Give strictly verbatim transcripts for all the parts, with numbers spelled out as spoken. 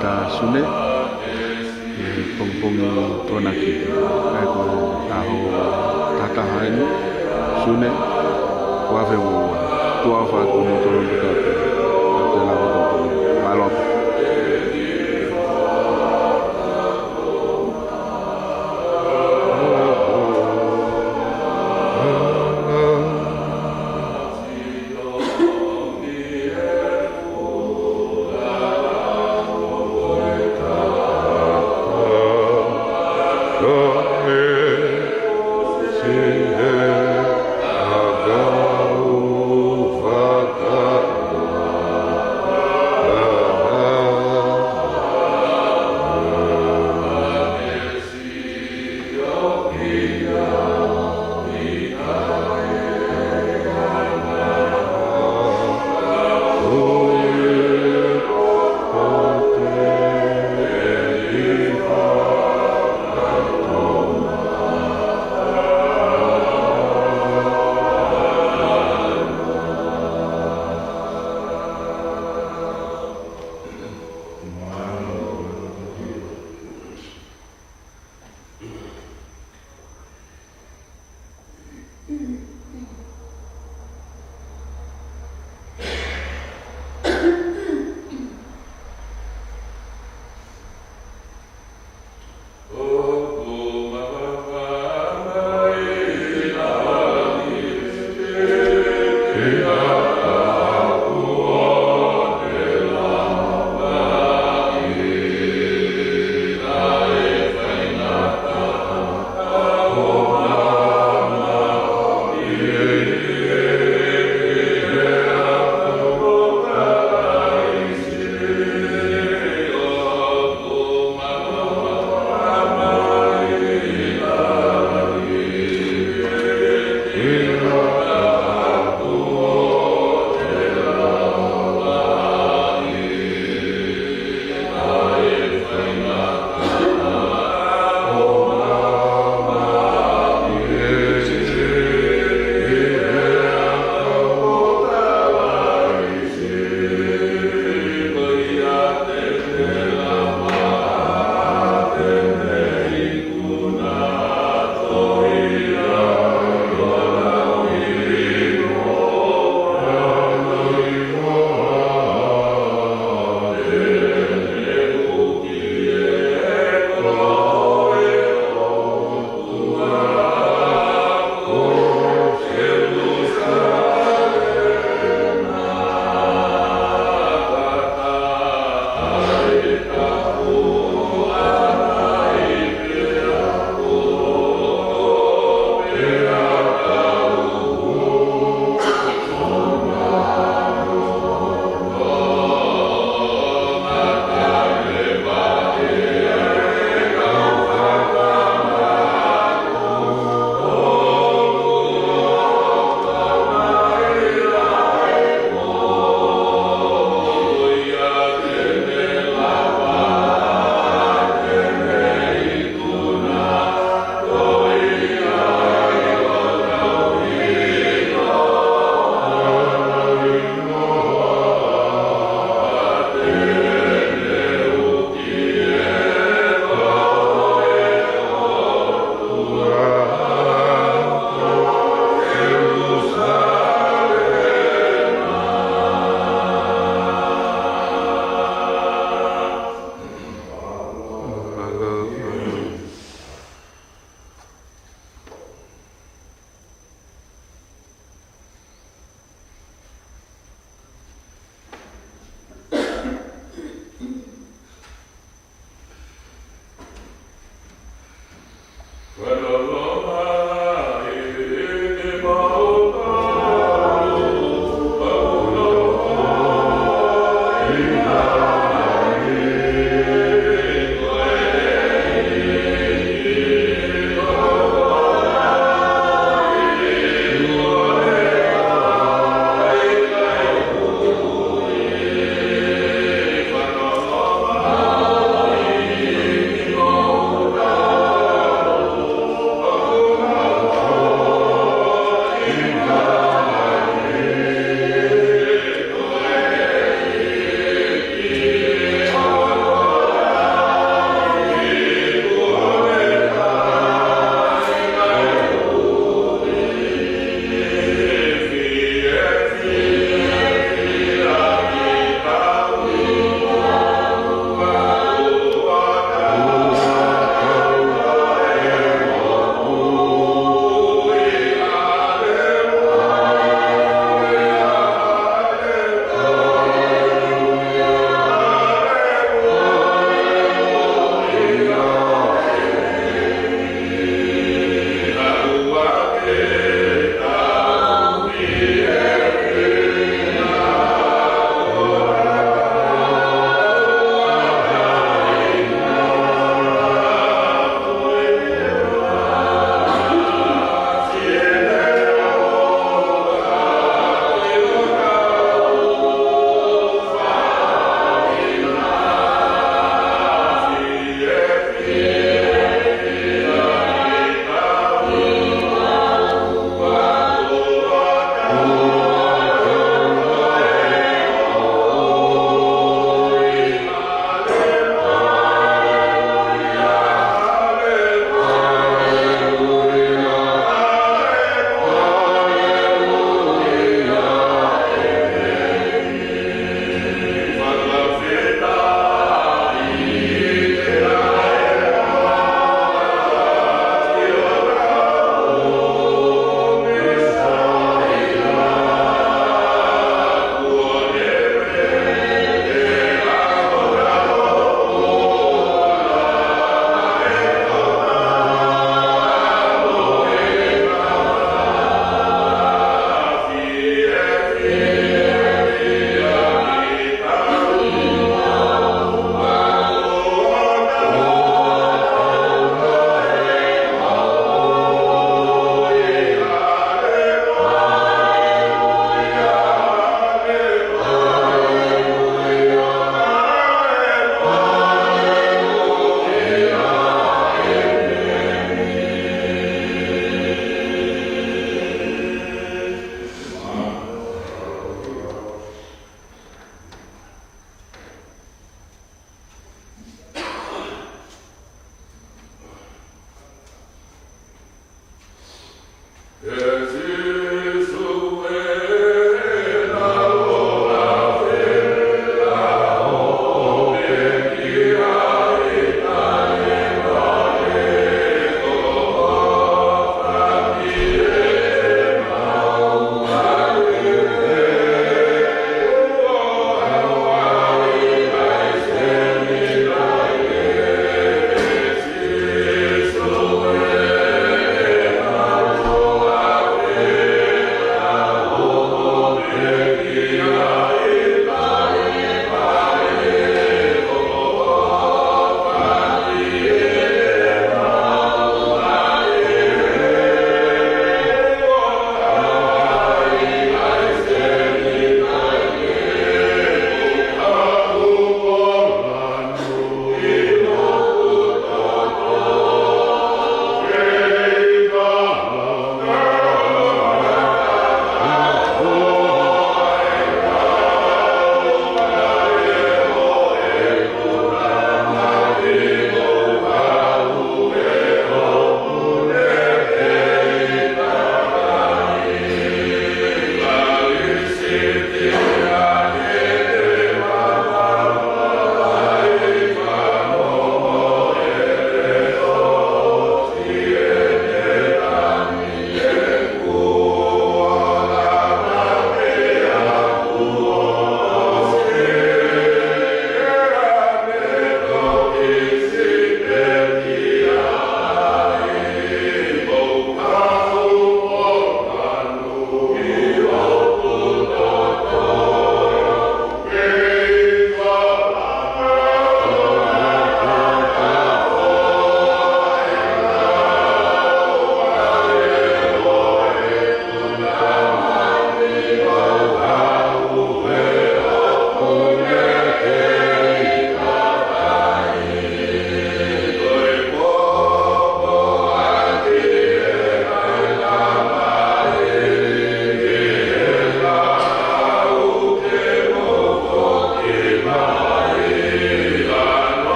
Ka Sune, ʻi he pongipongi Tokonaki, ʻa ia ko e ʻaho taha taha eni, Sune, ua afe ua ua, tuʻa ʻofa atu mo tolongi kapu, ʻa e lava tolongi, mālō.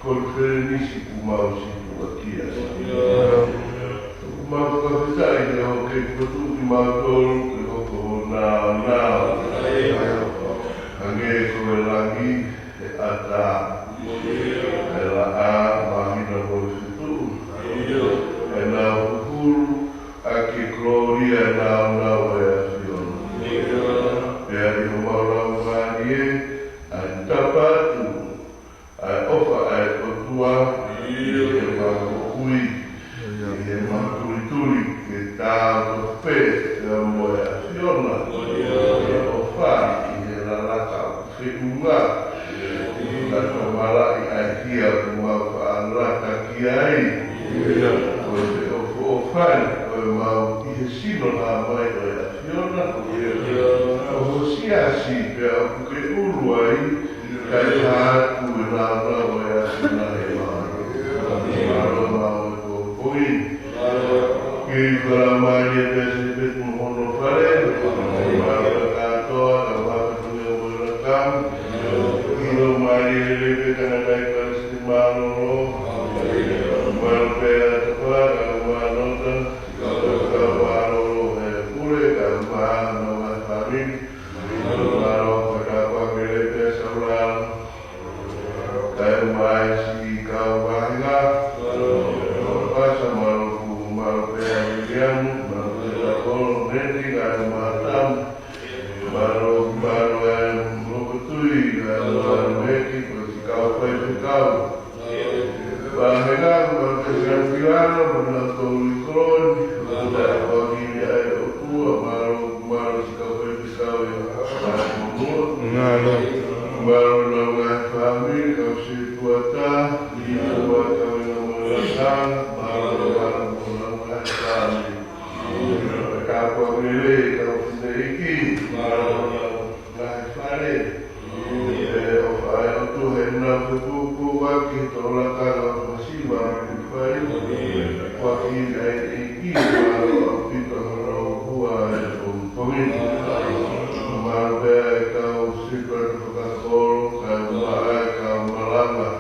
Konifelenisi kuo mau situʻa ki ai. Mau fakafetaʻi he ʻoku ke fokotuʻu kimautolu ke hoko honau nāunau. Hangē ko e langi he ʻatā. ʻi heʻemau moʻui, ʻi heʻemau tulituli, ke tāpuekina pē ʻa e ʻAfiona, ʻi he ʻofa, ʻi he lalaka feʻunga, ka tau malaʻia ʻi he ʻoku mau faʻa laka ki ai, ko e feʻofoʻofani ʻo ʻemau ʻi he sino hā mai ʻo e ʻAfiona, ʻo ho siasi pea ʻoku ke ʻulu ai, kae hā atu e nāunau ʻo e ʻAfiona he ʻemau. Mālō, mālō e pongipongi ni. Kei fakamālō atu ʻa Sipeti mo hono fale, mālō e kātoa, kae ʻumaʻā e fatongia mo e lakanga. Kei fakamālō atu ʻa e kāinga ʻi Kalisiti mālōlō, mālō pē ʻa Tapa, kae ʻumaʻā Nota, kae ʻumaʻā Lolo he pule, kae ʻumaʻā hono ngaahi fāmili. Mālō, kae tāpuakiʻi lelei pē ʻa Saulala, kae ʻumaʻā e siʻi kau vāhenga. Mālō Pasa, mālō Kumu, mālō pē ʻa Viliamu, mālō pē ʻa Kolo, Neti, kae ʻumaʻā Tamu. Mālō, mālō e Mokotui, kae ʻumaʻā Meki, ko e siʻi kau faifekau. Vāhenga, mālō pē ʻa Sianukiana, mālō Tolu Koloni, mālō e ʻOtua, mālō, mālō siʻi kau faifekau ʻi he fonua. Mālō. Mālō e ngaahi fāmili, kau sētuata, ʻi he ʻOtua, kau ina mo e lakanga, mālō, mālō, mālō e ngaahi fāmili. Tāpuakiʻi lelei kau fineʻeiki, mālō e ngaahi fale. ʻE ʻofa ʻa e ʻOtua heʻenau fepoupouaki he tō lakanga ʻo e masiva ʻoku fai. Tāpuakiʻi ai e ʻEiki, mālō ʻaupito hono ʻofa ʻi he pongipongi ni. Mālō pē ʻa e kau sētuata fakakolo, kae ʻumaʻā e kau malanga.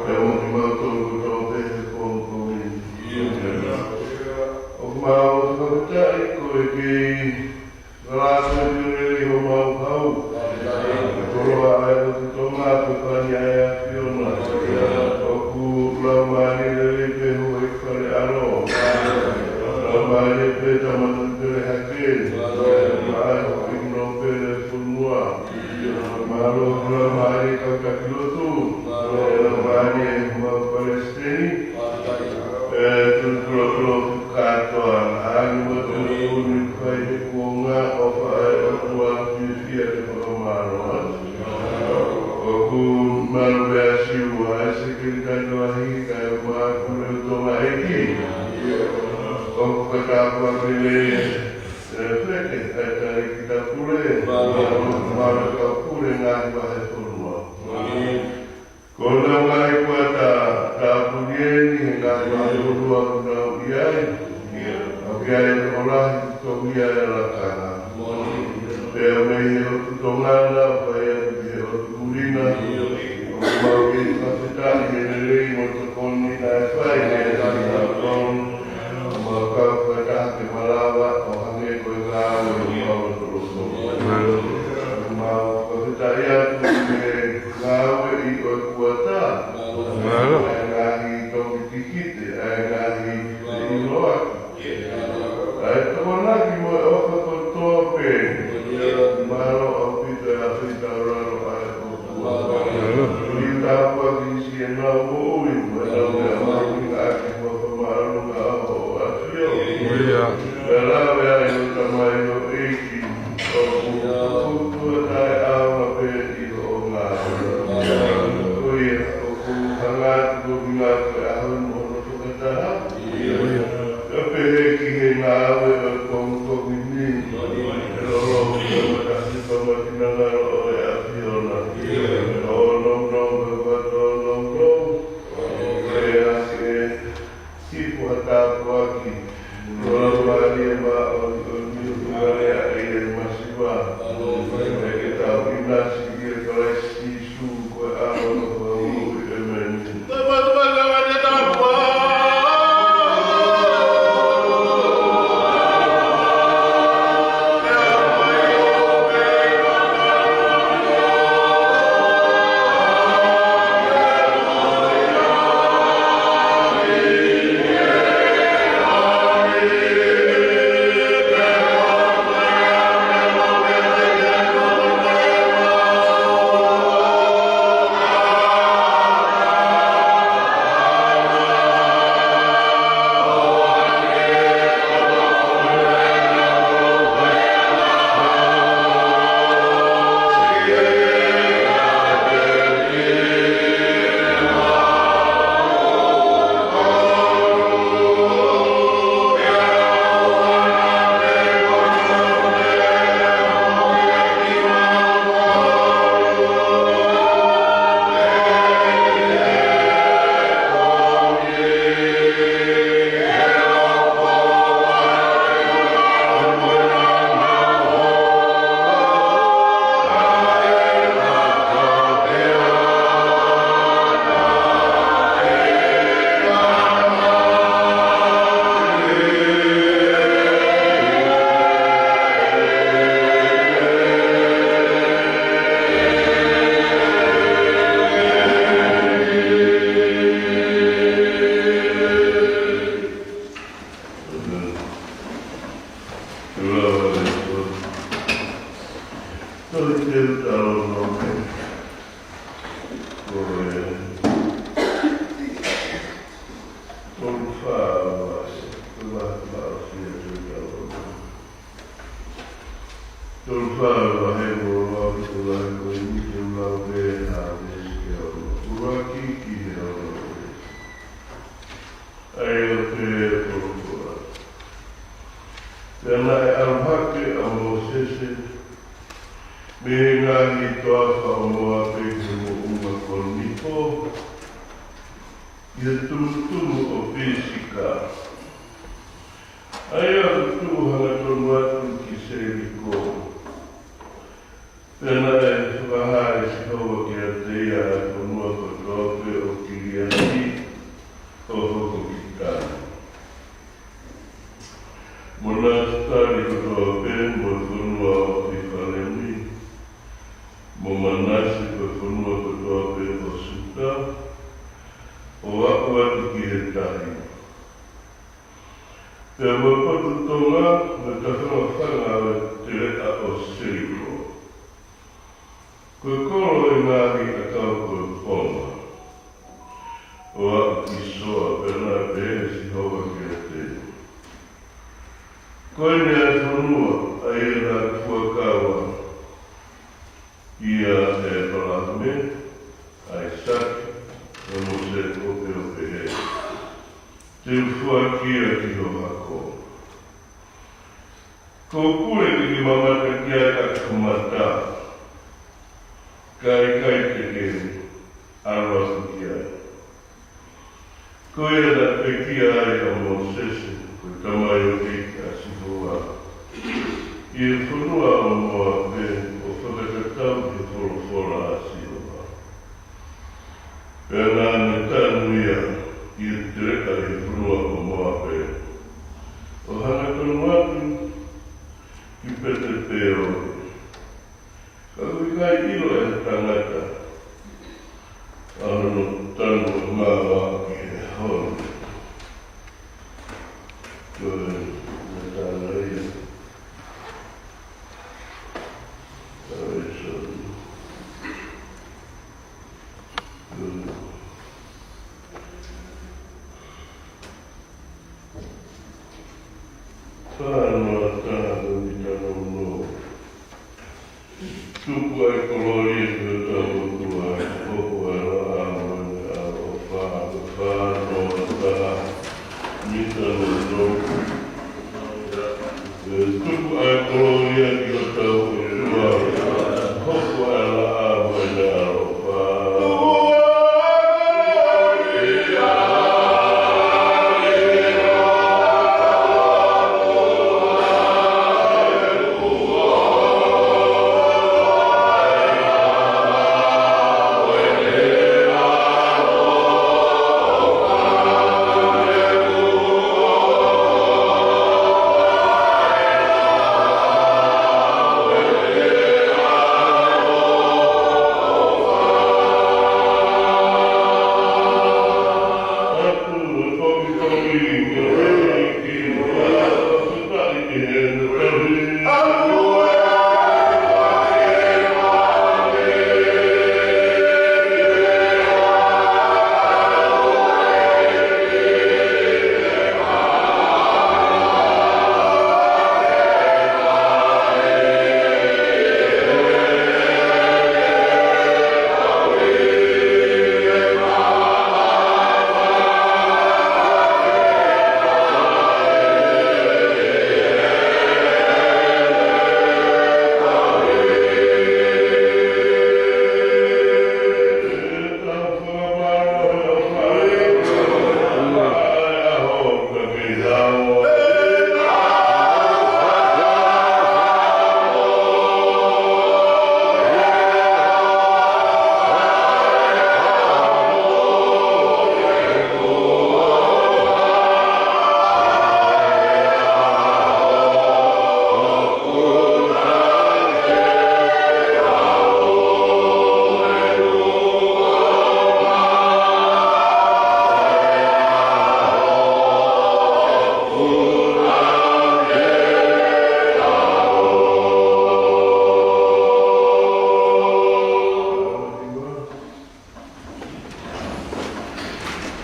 Pea mo kimautolu kotoa pē he pongipongi ni. ʻOku mau fakafetaʻi ko e kei ngāue ʻa e ʻEiki ʻi homau hau. Koloa ʻa e ʻOtu Tonga, ko e pani ʻa e ʻAfiona. ʻOku laumālie lelei pē houʻeiki fale ʻalo. Laumālie pē Tama Tuʻi Pele Hake. Laumālie houʻeiki nōpele fonua. Mālō, laumālie kau taki lotu. Laumālie homau palesiteni. ʻE, tulotulotulou kātoa, ʻa e ngaahi mātuʻa ni fai he kuonga, ʻofa ʻa e ʻOtua fiefia ke fakamālō atu. ʻOku mālō pē ʻa Siua, ʻa e Sekelitali Lahi, kae ʻumaʻā Pule ʻo Tonga ʻEiki. ʻOku fakatapu atu lelei, ʻe, Feke, ʻa e Talēkita Pule, mālō, mālō kau pule ngaahi vahefonua. Ko e ngaahi kuata tāpuni eni he ngaahi vahefonua ʻoku nau ʻi ai. ʻOku ʻi ai e ola, tohi ʻa e lakanga. Pea mei he ʻOtu Tonga na, pea ʻi ai pē he ʻOtu Kulina. ʻOku mau kei fakafetaʻi he lelei mo e tokoni naʻe fai mei he tangata tonu. ʻOku mau kau fakataha ke malava ʻo hangē ko e ngāue ʻoku mau lotoloto. ʻOku mau fakafetaʻi atu he ngāue ʻi he kuata. Mālō. ʻA e ngaahi toki kikite, ʻa e ngaahi ʻiloa. ʻA e tokonaki mo e ʻofa kotoa pē. Mālō ʻaupito ʻa e ʻAfio ʻi taulalo ʻa e ʻOtua. Mālō. Ke tāpuakiʻi siʻenau moʻui, mo ʻenau meʻa mahuʻinga ʻaki mo e fakamāʻolunga ʻo Hoʻo ʻAfio. ʻIo. Pea lave ai ʻo Tamai ʻo e ʻEiki, ʻoku tuʻu taʻeʻaonga pē ʻi hoʻo ngāue. Ko ia, ʻoku hanga atu ko e ngāue ʻa hono mo hono fakataha. ʻIo. Pea pehē ki he ngāue ʻo e pongipongi ni. ʻE lolo, ʻe matahi, pea mo e finangalo ʻo e ʻAfiona. ʻO nongonongo, pea mo e nongonongo. ki he ono. ʻA ia ʻoku pehē ʻe he folofola: Pea naʻe ʻalu hake ʻa Mōsese mei he ngaahi toafa ʻo Moape ki he moʻunga ko Nipo, ki he tumutumu ʻo Pisika, ʻa ia ʻoku tuʻu hangatonu atu ki Seliko. Pea naʻe fakahā ʻe Sihova kiate ia ʻa e fonua kotoa pē ʻo Kiliati ʻo hoko ki Tani, mo Nafitali kotoa pē, mo e fonua ʻo ʻIfalemi, mo Manase, ko e fonua kotoa pē ʻo Siuta, ʻo aʻu atu ki he tahi. Pea mo e potu tonga, mo e tafangafanga ʻo e teleʻa ʻo Seliko, ko e kolo ʻo e ngaahi ʻakau ko e konga, ʻo aʻu ki Soa. Pea naʻe pehē ʻe Sihova kiate ia: Ko eni ʻa e fonua ʻa ia naʻa ku fuakava ʻia ʻĒpalahame, ʻAisake, pea mo Sēkope, ʻo pehē: Te u foaki ia ki ho hako. Kuo u pule ke ke mamata ki ai ʻaki ho mata, ka ʻikai te ke ʻalu atu ki ai. Ko ia naʻe pekia ai ʻa Mōsese, ko e tamaioʻeiki ʻa Sihova, ʻi he fonua ʻo Moape, ʻo fakatatau ki he folofola ʻa Sihova. Pea naʻa ne tanu ia ʻi he teleʻa ʻi he fonua ʻo Moape, ʻo hangatonu atu ki Pete-peori. Ka ʻoku ʻikai ʻilo ʻe ha tangata ʻa hono tanu ʻo maʻu ki he ʻaho ni. Ko e meʻa tala ia. Salvation. Ko e fā noa taha, ko e meʻa tala ia. Tuku ʻa e kolōlia ki hotau ʻOtua, hopo ʻa e laʻā mo ʻene ʻaloʻofa. Ko e fā noa taha, meʻa tala ia. Tuku ʻa e kolōlia ki hotau ʻOtua, hopo ʻa e laʻā mo ʻene ʻaloʻofa.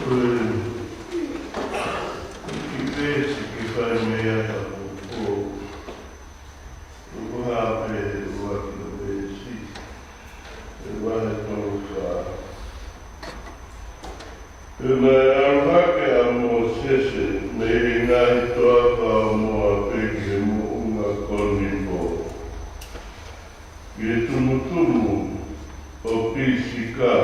Ko e kiʻi veesi ke fai mei ai ʻa e ʻOtua, ʻoku hā pē he ʻuluaki veesi, ʻi he vahe tolu fā. Pea naʻe ʻalu hake ʻa Mōsese mei he ngaahi toafa ʻo Moape ki he moʻunga ko Nipo, ki he tumutumu ʻo Pisika,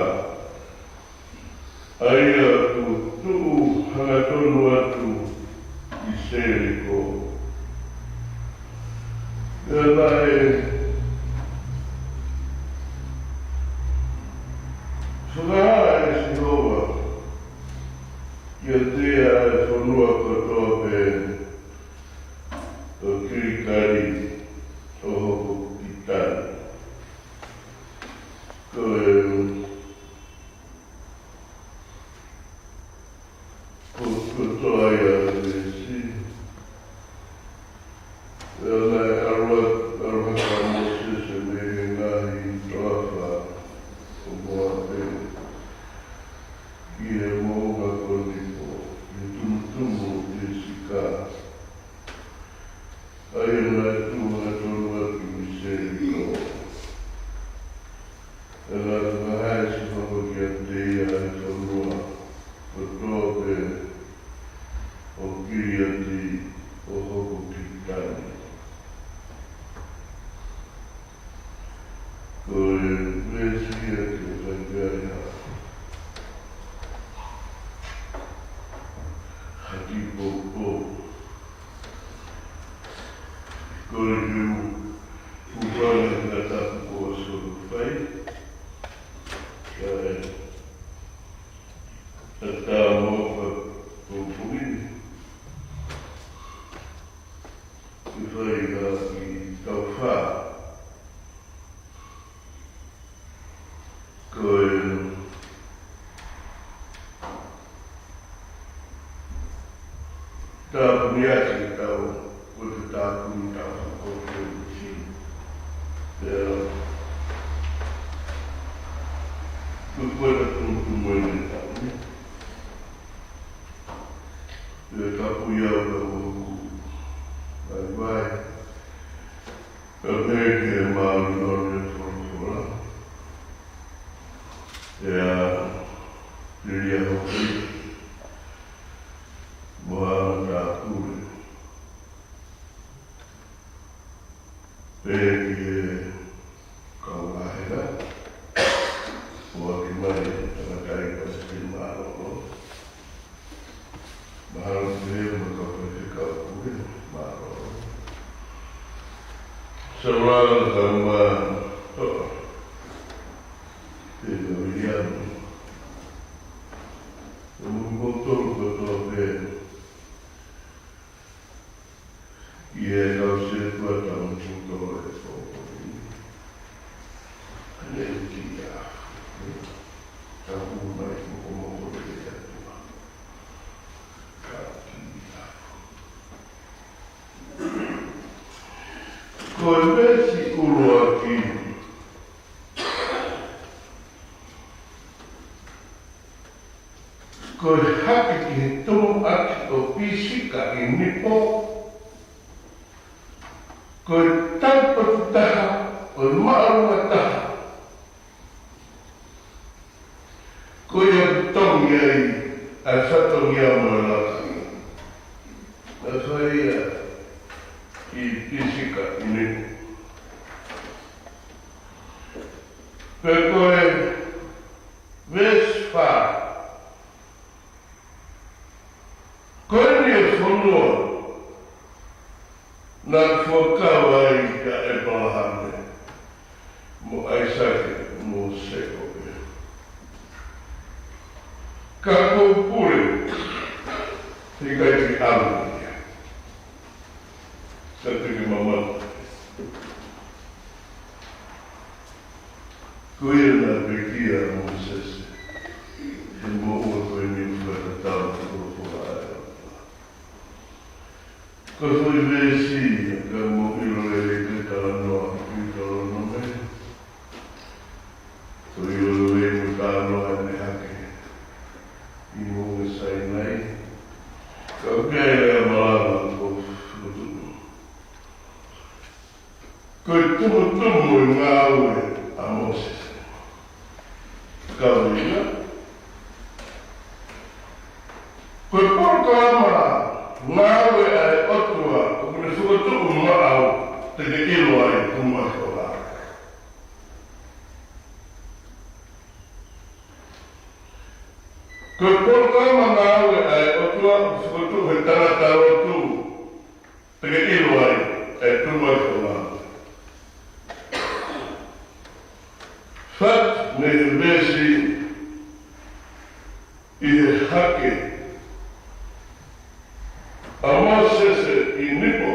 ʻa ia ʻoku tuʻu hangatonu atu ʻi Seliko. Pea naʻe fakahā ʻe Sihova kiate ia ʻa e fonua kotoa pē ʻo Kilikali ʻo hoko ki Tani. Ko e, ko, ko e toʻa ia ʻo e veesi. Pea naʻe ʻalu, ʻalu hake ʻa Mōsese mei he ngaahi toafa ʻo Moape ki he moʻunga ko Nipo, ki he tumutumu ʻo Pisika, ʻa ia naʻe tuʻu hangatonu atu ʻi Seliko. Pea naʻe fakahā ʻe Sihova kiate ia ʻa e fonua kotoa pē ʻo Kiliati ʻo hoko ki Tani. Ko e veesi ia ke fai pē ai ha, ha kiʻi poupou. Ko e kiʻi ʻū, ʻū fakatapu ko ē ʻoku fai. Ka e, ʻatā mo ka poupou ni, ke fai ha kiʻi taufā. Ko e tāpuni ʻa e tau, ko e tāpuni tau ko e tau. Pea, ko e ko e tau tumutumu ʻeni tau, ne? Pea tapu ia ʻo ka moku. Vai vai. Pea pehē ki he māʻoniʻoni ʻo e folofola, ʻe ʻa Pilia Hope mo haʻa matāpule. Pehē ki he kau vāhenga, ʻoku ʻi ai mai e tangataʻeiki palesiteni mālōlō. Mahalo pē mo e kau faifekau pule mālōlō. Saulala Kaumātoa, pea mo Viliami. Pea mo kimoutolu kotoa pē ʻi he kau sētuata mo kimoutolu ʻi he fokoni. Haleluia. Ka u mai ko ko mo ko le atu. Ka ki a. Ko e veesi ʻuluaki, ko e hake ki he tumutumu ʻo Pisika ʻi Nipo, ko e taupotu taha ʻo e māʻolunga taha, ko ia ʻoku tongi ai ʻa e fatongia mo e laka. Naʻe fai ia ʻi Pisika ʻi Nipo. Pea ko e veesi fā, ko eni e fonua naʻe fuakava ai ʻa ʻĒpalahame mo ʻAisake mo Sēkope. Ka ko e pule, he ʻikai ke ʻalu ia. Ka te ke mamata. Ko ia naʻe pekia ʻa Mōsese he moʻunga ko eni ʻo fakatatau ki he folofola ʻa e ʻOtua. Ko e foʻi veesi ia ka mou ʻilo lelei ko e talanoa ʻi Teutalōnome. Ko e ʻilo lelei mo e talanoa ʻene hake ʻi Moʻunga Sainai. Ka ʻoku ʻi ai e lea malanga ʻoku fokotuʻu. Ko e tumutumu ʻo e ngāue ʻa Mōsese. Ka ʻuhinga, Ko e polokalama ngāue ʻa e ʻOtua ʻoku ne fokotuʻu maʻau te ke ʻilo ai e tumu ʻa e ʻOtua. Ko e polokalama ngāue ʻa e ʻOtua ʻoku fokotuʻu he tangata lotu te ke ʻilo ai e tumu ʻa e ʻOtua. Fatu mei he veesi ʻi he hake ʻa Mōsese ʻi Nipo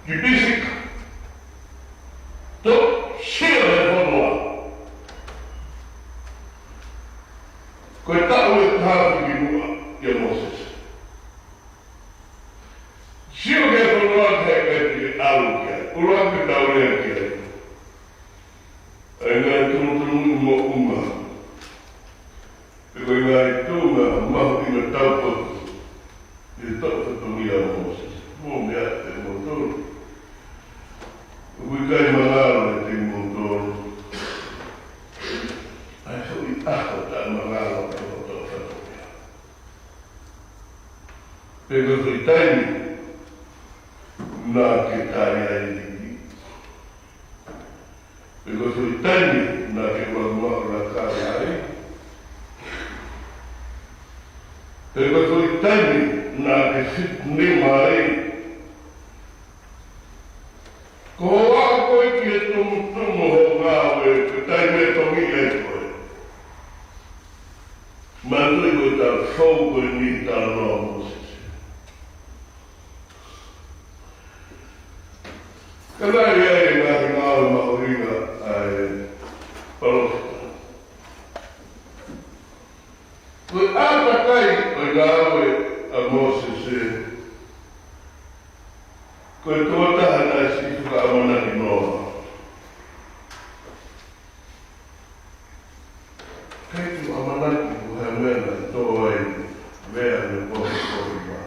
ki Pisika, toʻo sio he fonua. Ko e taʻu ʻe taha ki muʻa ʻia Mōsese. Sio ki he fonua ʻoku ʻikai te ke ʻalu ki ai, ʻuluaki tau lea ki ai. ʻA e ngaahi tumutumu moʻunga. Pea ko e ngaahi tuʻunga mahuʻinga taupotu ʻi he toʻo fatongia ʻo Mōsese. Mou meʻa ʻe moutolu. ʻOku ʻikai mangalo ʻiate kimoutolu ʻa e foʻi ʻaho taʻemangalo ʻo e toʻo fatongia. Pe ko e foʻi taimi naʻa ke tali ai e liki. Pe ko e foʻi taimi naʻa ke ʻuluaki maʻu laka ai. Pe ko e foʻi taimi naʻa ke fitu nima ai. Ko hoʻo aʻu ko ē ki he tumutumu hoʻo ngāue, ko e taimi ʻe toki ai koe. Manatuʻi ko e talafou ko eni talanoa ʻa Mōsese. Ka naʻe ʻi ai e ngaahi ngāue mahuʻinga ʻa e palōfita. Ko e ʻātakai ʻo e ngāue ʻa Mōsese, ko e tokotaha naʻe siʻi fakaʻamanaki noa. ʻIkai ke u ʻamanaki ko e hā e meʻa naʻe tō ai e meʻa ne pohi pohi ma.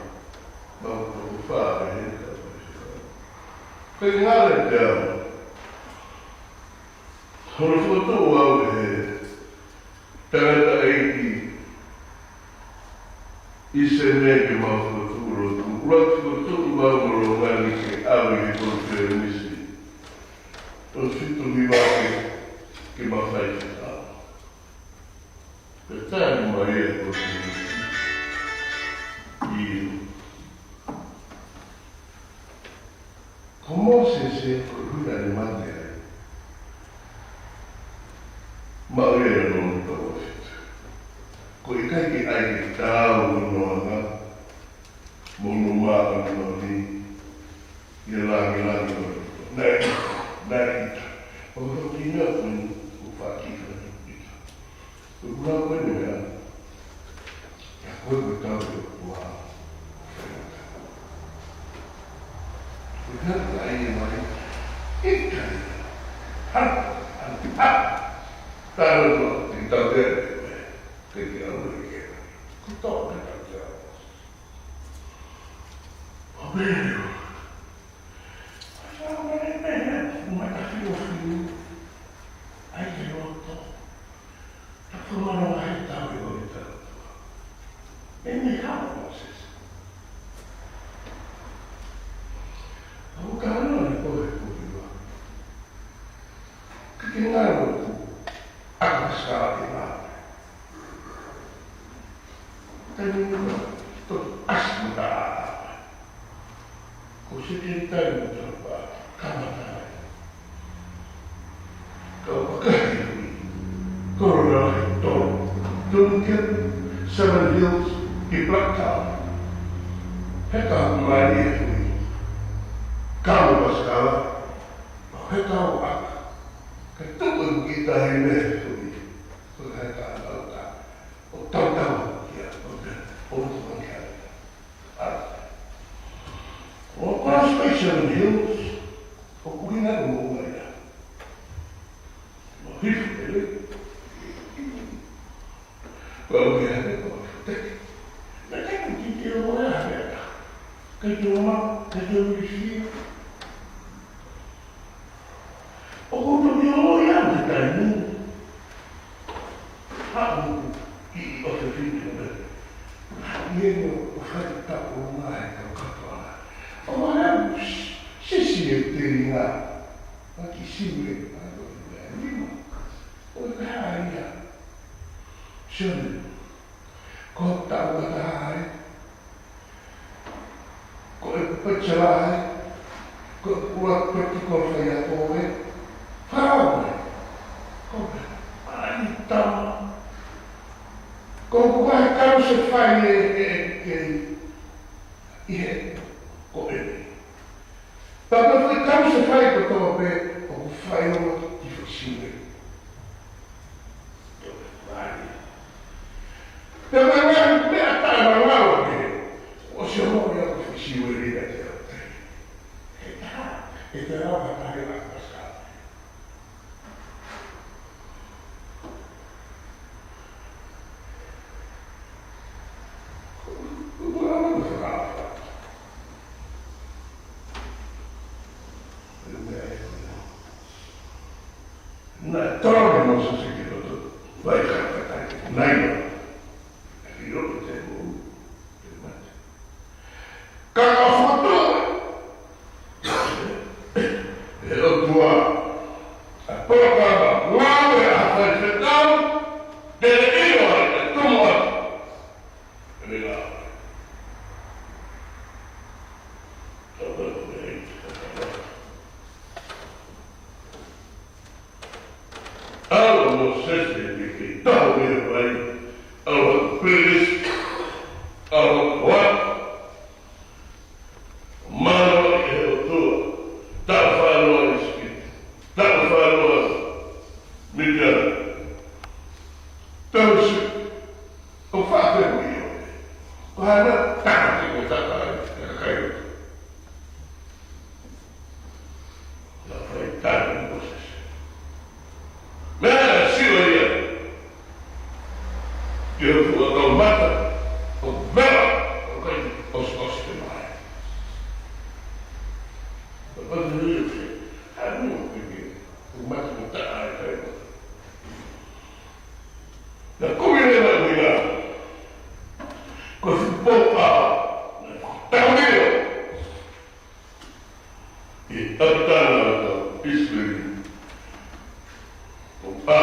Mau ko fā e heka. Ko e ngāue te au. Hono fokotuʻu au ʻe he tangataʻeiki ʻi Senē ke mau fokotuʻu lotu. ʻUluaki fokotuʻu mau mo Longani ke ʻalu ʻi he konifelenisi ʻo fitu hiva ke, ke mau fai fekau. Pea tali mai e konifelenisi. ʻIo. Ko Mōsese ko e ʻuhinga ne mate ai. Maʻu ia ʻi he ʻaho tolu fitu. Ko e ʻikai ke ʻai ke tau ʻi hono anga, mo hono māʻoniʻoni, ʻi he lāngilangi ʻo e loto. Naʻe, naʻe ʻita. ʻO hono kina ko e, ko e faki ka ʻita. Ko e kula ko e meʻa, ʻa ia ko e tau ʻe ua. Ko e tau ʻe mai, ʻikai. Ha, ha, ha. Tau ʻe ua, ʻi tau ʻe ua, ke ke au ʻe ke. Ko tau ʻe tau ʻe ua. ʻO pehē, Taimi ni ko e toki ʻasi mo ta ʻā. Ko e sekeni taimi mo ta ʻā, kamata ai. Kau pakahi hui. Kolo na lahi tolu. Duncan, Seven Hills, ki Blacktown. Heka mai e hui. Kau pasikala. Heka au ʻaka. Ka tuku e kita he meʻa hui. Ko e heka au ʻaka. ʻO tautau kia, ʻo te, ʻo te, ʻo te, ʻa. ʻO ko e Seven Hills, ʻoku ʻuhinga ko e moʻunga ia. ʻO hifo pele. Ko e ʻuhinga ko e teke. Na kai ko ki te o ia hea. Kai te o ma, kai te o isi. ʻOku ou toki ongoʻi au he taimi ni. Haʻu ʻOfefine ko ē. ʻI heʻene ʻofa ʻi he taʻu ʻolunga he kau katoa. ʻO vale ʻoku sisi e telinga. ʻA e kiʻi siu ē, ʻa e ko e nima. ʻO ka ia. Sione. Ko e taʻu ʻe taha ē. Ko e pachalahe, ko e kula peti ko fai a ko e, fāue, ko e, ʻai tama. Ko e kau se fai e, e, e, ʻi he, ko e. Pea ko e kau se fai ko tō pē, ʻoku fai ʻo ki fai siu ē. Pea mai mai meʻa taʻemalava pē, ʻosi ʻo moʻoni ʻa ko fai siu ē ʻi he te au te. He taha, he te au ha taha ʻi he Pasaka. Ko, ko, ko, ko, ko, ko, ko, ko, ko, ko, Naʻe tau ʻa Mōsese ki loto vai kākatai. Naʻe ʻilo. Naʻe ʻilo ki te mo te mate. Ka ka foto. ʻE ʻOtua. ʻA e polokalama. Ngāue ʻa e faifekau. Te le ʻilo ai e tumu atu. ʻE le ngāue. Tau atu e. ʻAlu ʻa Mōsese ʻo ne kei taho mei he vai, ʻalu ʻo pēlesi, ʻalu ʻo atu. Mālō ʻi he ʻOtua, taʻu fāngofulu ʻi ʻIsipite, taʻu fāngofulu Mitiani. Taʻu siʻi, ʻo faʻa pē ʻo ʻio. Ko hana, taha ke me tata ai, e kakai ʻo. Naʻe fai tali ʻe Mōsese. Meʻa naʻe sio ia. Ke fuʻu ʻakau mata, ʻo vela, ʻo kai, ʻo s-, ʻo s-, te mai. ʻO kai te ui ʻo se, ha nui ʻo peke, ʻo mata ko taʻa ai kai mata. Na kumi le na uina, ko e fuʻu pou ʻa, na ko taʻu mio. ʻI he ʻapitanga ʻa ʻIsileli. Ko e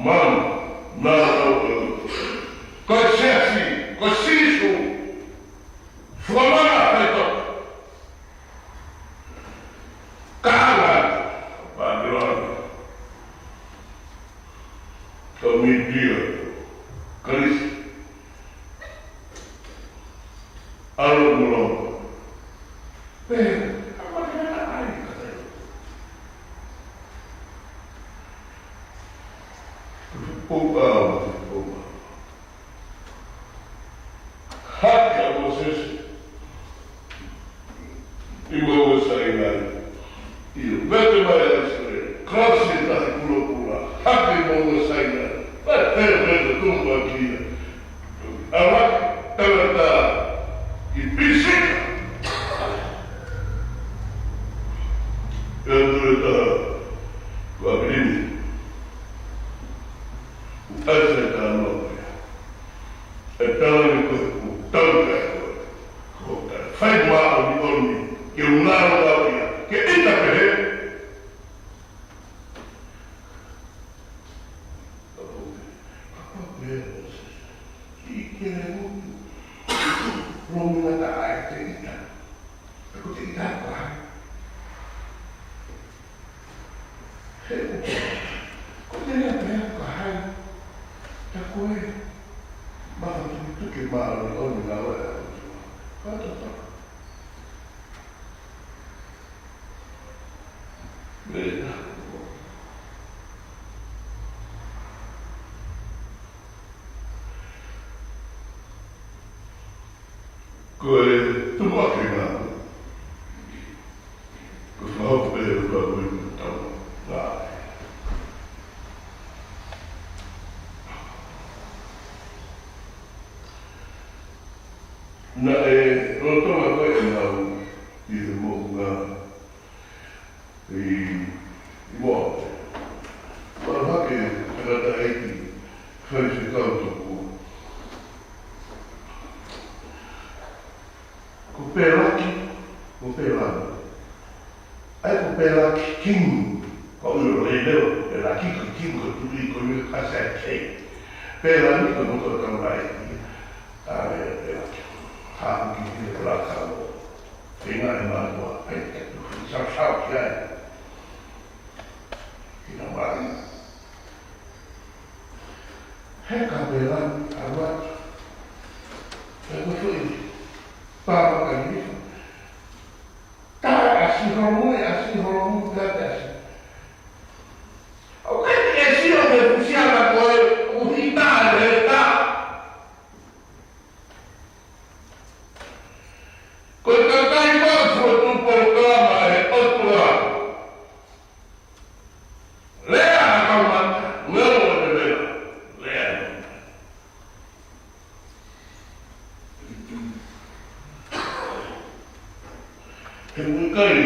manu, na tau ko. Ko e siasi, ko Sīsū. Fuamana kai to. Kānga, Pāpilone. Ko Mītia, Kalisi. ʻAlu mulo. Pea, ʻa ma ke na ai ka te. Pou ʻa, pou ʻa. Hake ʻa Mōsese. ʻI Maunga Sainai. ʻIo, vete mai ʻa ʻIsileli. Kalasi ʻe tahi pulopula. Hake ʻi Maunga Sainai. Pea te vete tumu ʻa kia. ʻAlu ʻa e tangata ʻi Pisiga. ʻE tangata ko ʻApilimi. ʻAi se tano. ʻE tala ni ko e tau ka ko e. Ko e fai māʻoniʻoni, ke unau lau ia, ke ʻita pehē. Papa pehē, ki ke le motu. Lomi ngata ai te ʻita. Ko te ʻita ko hai. He ko, ko te lea pehē ko hai, ta ko e, ma ka tukutuku māʻoniʻoni ngāue ʻa e ʻOtua. Ka to to. Mea. Ko e tumuʻaki ngā. Ko e fakahopo pē ʻe ʻOtua ko e tau ngā. Naʻe lolotonga ko ē ʻenau ʻi he moʻunga ʻi, ʻi Moape. Malu hake tangataʻeiki Faifekau tokua. Ko Pelaki, ko Pelami. ʻAi ko Pelaki king, ko ʻulo leleo, ko Pelaki ko king, ko tuli, ko ui kasa kei. Pelami ko no ko tau lai. ʻAi Pelaki. Haʻu ki te Pelaka mo. Fenga e mātua, ʻai ke tu, sau sau ki ai. Ki na mai. He ka pela, arua. He ko fui. Pama ka ni. Ta asi holomui, asi holomui, ta te asi. ʻOku ʻikai ke sio ke fusiana ko e, ʻuhi ta, e ta. Ko e kakai ko e fotu polokalama e ʻOtua. Lea ʻa e kau mata, ngalo ʻo te lea, lea. He ʻikai,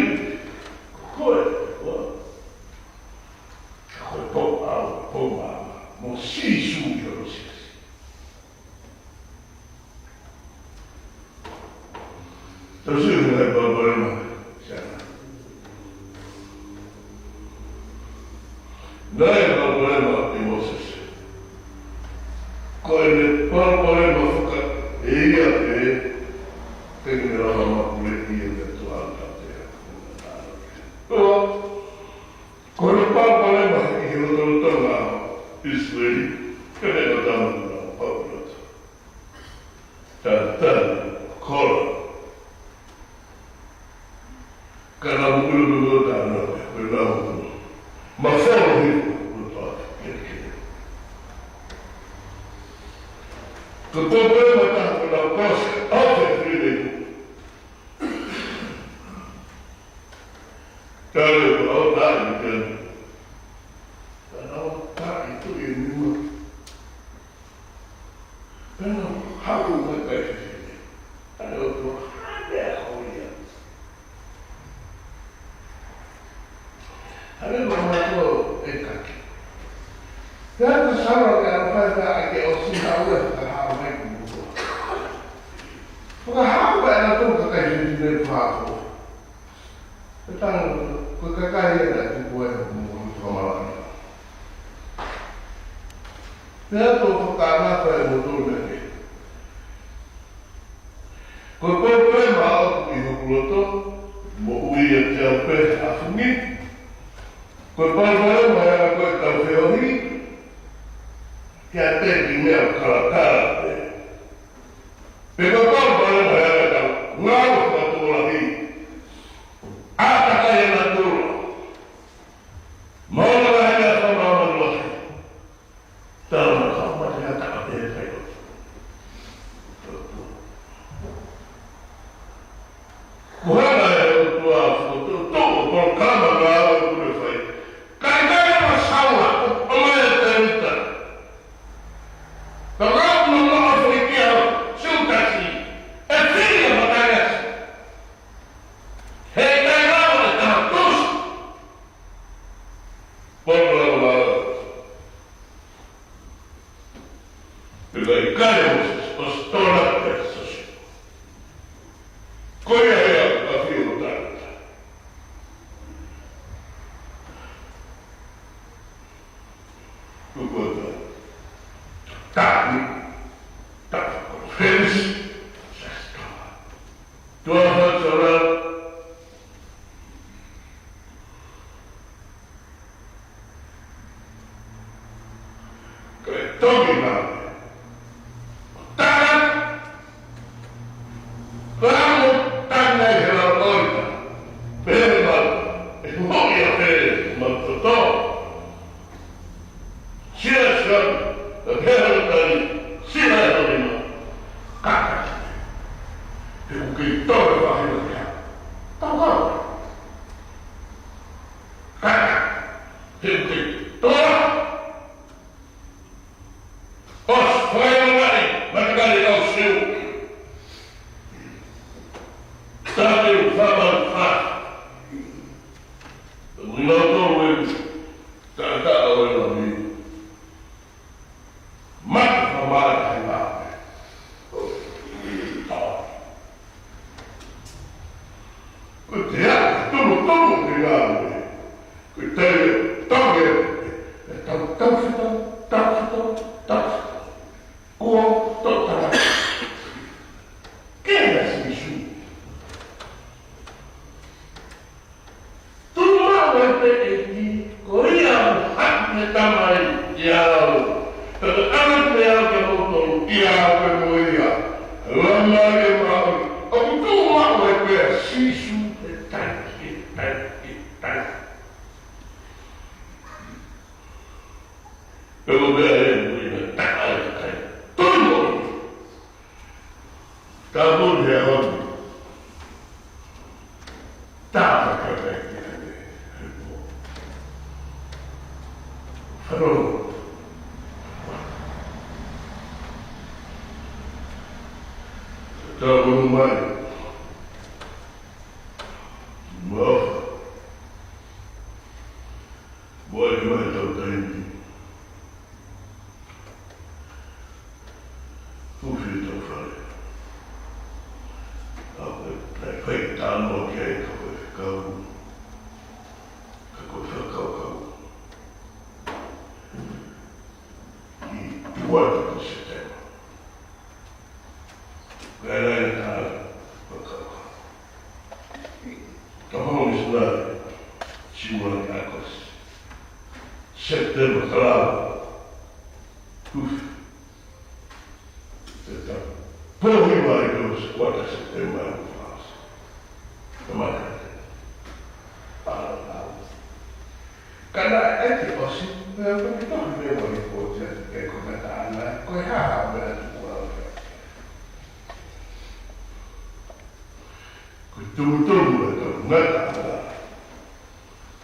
ko e, ko e, ko e pō, ʻa, pō mā, mo Sīsū ʻi hono siasi. Tau sio ki he palopalema, Siana. Naʻe palopalema ʻi Mōsese. Ko ʻene palopalema faka ʻe ia pē, te ne lava mapuleʻi e meʻa tuʻa ʻa te a. Ua, ko ʻene palopalema ʻi he lotolotonga ʻIsileli, ke ne lava mapuleʻi. Tatali, kola. Ka na mukulu mukulu ta na, ko na mukulu. Ma folo hi, ko ta, ke, ke. Ko to ko ma ta, ko na pos, oke, fili. Tale ko au ta, ke. Ka na ta, itu, ini, ma. Pea haʻu mai kai fefine. Hale o tua, hale a ko ia. Hale ma ma ko e kaki. Pea ka sara ke a fai ka ake o si haʻu e ka haʻu mai ki muʻa. Ka haʻu mai na tō ka kai fefine ko haʻu. Ko e tangata, ko e kakai ena ʻoku tupu ai hoku moʻui fakamalanga. Pea tō fakaangafa e motu na ke. Ko e palopalema ʻoku ʻi hoku loto, moʻui ʻiate au pē ʻa fungi. Ko e palopalema ʻa ko e tau feohi, kiate ki meʻa kalakala pē. Pea ko e palopalema ʻa e ngāue fakatuʻolahi. ʻAtaka e natula. Mauna ka hea ka mauna lahi. Tala na ka mate ha taka pē kai. Ko hanga e ʻOtua fokotuʻu polokalama ngāue ʻoku ne fai. Kai kai ma saua, ʻo mai e Tēvita. Ka ngāue no no a fai kia Siutasi. E fili a matai asi. He kai ngāue e taha tusi. Polokalama ngāue. Pea ʻikai ʻo, ʻo sitona pea sasi. Ko ia ia ka fio tangata. Kukuata. Taki. Taki. Fence. Sasi. Tua fatora. Ke toki na. Tana. Kamo tana e hela oita. Pehē ma. E hoʻi a pehē ma toto. Sia sia. E pehē tani. Sila e hoʻi ma. Kaka. He kuke i tore wahina kia. Tau kau. Kaka, he te toa. ʻOsi fai o ngai, matakali kau siu. Tāte u whama u wha. Mino tō e, tā tā o e lami. Tapu to, tapu to. Kuo to tala. Ke na Sīsū. Tuʻu maʻu ai pē ʻEiki, ko ia ʻoku haʻu ki he Tamai ʻiate au. Pea ʻoku ʻalu pē au kia moutolu, ʻiate au pē mo ia. Laumālie Māʻoniʻoni. ʻOku tuʻu maʻu ai pē ʻa Sīsū he taimi, he taimi, he taimi. Pea ko e meʻa ia ʻoku ʻi ai e taimi, taimi. Tui mo. Tāpuni he ʻaho ni. Tāpakakai ki ai. Faro. Tāpuni mai. Mo. Mo e mai tau taimi. Tufi tau fale. ʻA ko e, naʻe fai talanoa ki ai ka ko e kau, ka ko e fakakaukau. ʻI tuʻa ko Setema. Ka e laina ka fakakaukau. Ka hau misinale, Siuani ʻAokosi. Sepitema ka lava. Tufi. Sepitema. Pō hiva i ko se kuata Sepitema ʻi he fasi. Ka maka. Ala, ala. Ka naʻe ʻi ai ʻosi, pea ko e toki me wali ko tia ke ko ka tāna, ko e hā, pea tu kua. Ko e tumutumu e tau ngata ala.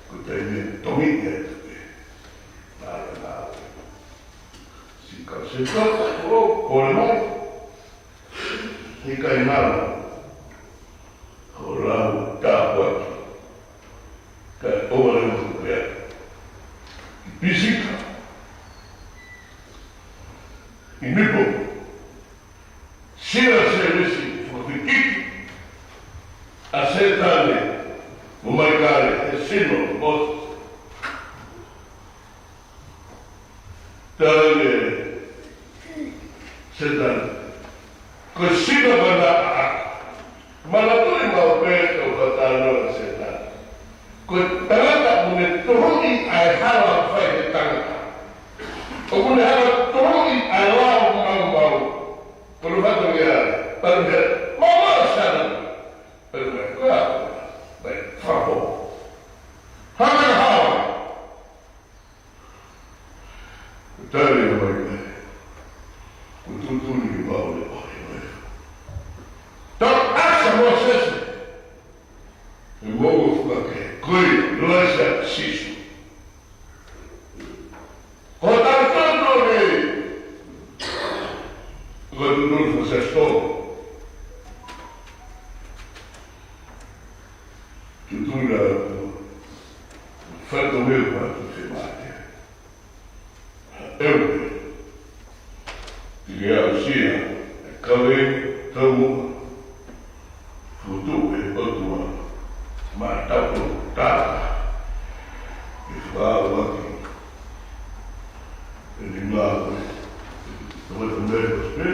Ko e taimi e tomi e tupe. Nā, nā, nā. Si ka se ka, o, o le mai. Ni kai ngalo. Ko lau tāpuaki. Ka o le mo pea. Pisika. ʻI Nipo. Sila Selesi, fakafekiki ʻa Sētane, mo Maikale, he sino, Mōsese. Tala ange Sētane, ko e sino mana ʻaʻaku. Manatuʻi maʻu pē ʻoku talanoa Sētane. Ko e tangata ʻoku ne tohoʻi ʻa e hala fai he tangata. ʻOku ne hanga tohoʻi ʻa e lao maumau. Ko e fatongia, pea ne, maumau sana. Pea ne, ko ia, mai, fafo. Hanga hawa. Tali mai mai. Ko e tuʻutuʻuni ke mau le ʻohi mai. Tau ʻasi Mōsese. ʻE mau fuka ke. Ko e, Laisa Sīsū. Ko e tau tuʻutuʻuni. Ko e tuʻutuʻuni ko Sīsū. Tuʻutuʻuni la. Fai tau mea pa tu se mate. ʻEu. Tiki au sia, e kave, tau mua. Futu e ʻOtua. Ma tapu tata. E fāuaki. E ni ngāue. Tau atu mea ko spē.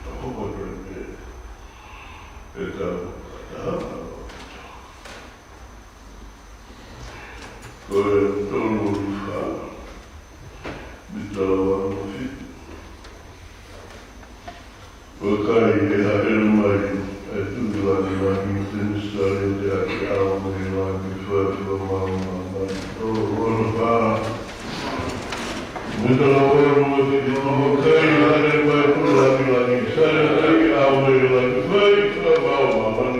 Tau hoko atu mea. E tau. Tau. Ko e tolu fā. Mita ua mo fitu. Ko e kai ʻe haʻele mai, ʻa e tuʻi langilangi, te ne sali te ake au mo e langi fai fai mau mau mai. ʻO ono fā. Mita ua mo fitu. Ko e kai ʻe haʻele mai, tuʻi langilangi, sali te ake au mo e langi fai fai mau mau mai.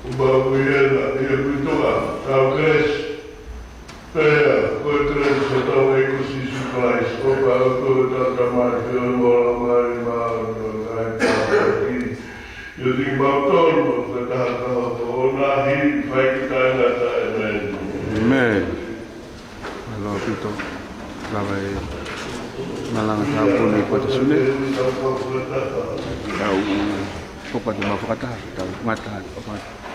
Ubakuiena, ia kuitoa, tau kelesi. Pea, ko e kelesi ʻa hotau ʻEiki ko Sīsū Kalaisi, ʻofa ʻa e ʻOtua ko e Tamai, feohi mo e Laumālie Māʻoniʻoni, ʻo ngai pāpaki. Ia ʻiate kimautolu, ʻo fakataha ka hoko ʻo na hi, fai ki taʻengata, ʻēmeni. ʻĒmeni. Mālō ʻaupito, lava e malanga tāpuni ko te sune. Tau, ko pate mau fakataha, tau ngata, ʻo fakataha.